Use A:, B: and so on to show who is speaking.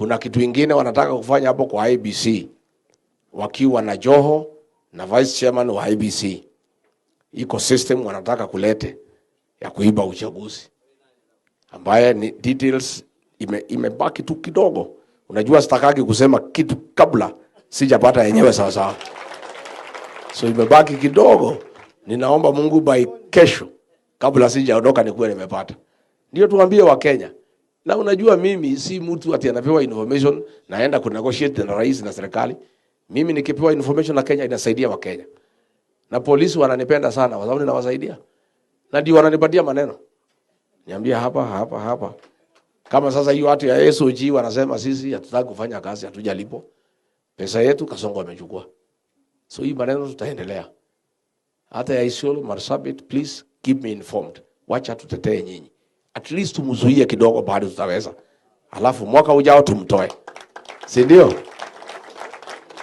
A: Kuna kitu ingine wanataka kufanya hapo kwa IEBC wakiwa na Joho na vice chairman wa IEBC. Iko system wanataka kulete ya kuiba uchaguzi ambaye ni details imebaki tu kidogo. Unajua sitakagi kusema kitu kabla sijapata yenyewe sawa sawa, so imebaki kidogo. Ninaomba Mungu by kesho kabla sijaondoka nikuwe nimepata, ndio tuambie Wakenya. Na unajua mimi si mtu ati anapewa information naenda ku negotiate na rais na serikali. Mimi nikipewa information na Kenya inasaidia Wakenya, na polisi wananipenda sana kwa sababu ninawasaidia, na ndio wananipatia maneno, niambia hapa hapa hapa. Kama sasa hiyo watu ya SOG wanasema sisi hatutaki kufanya kazi, hatujalipwa pesa yetu, Kasongo amechukua. So hii maneno tutaendelea hata ya Isiolo, Marsabit, please keep me informed. Wacha tutetee nyinyi, at least tumzuie kidogo, bado tutaweza, alafu mwaka ujao tumtoe, si ndio?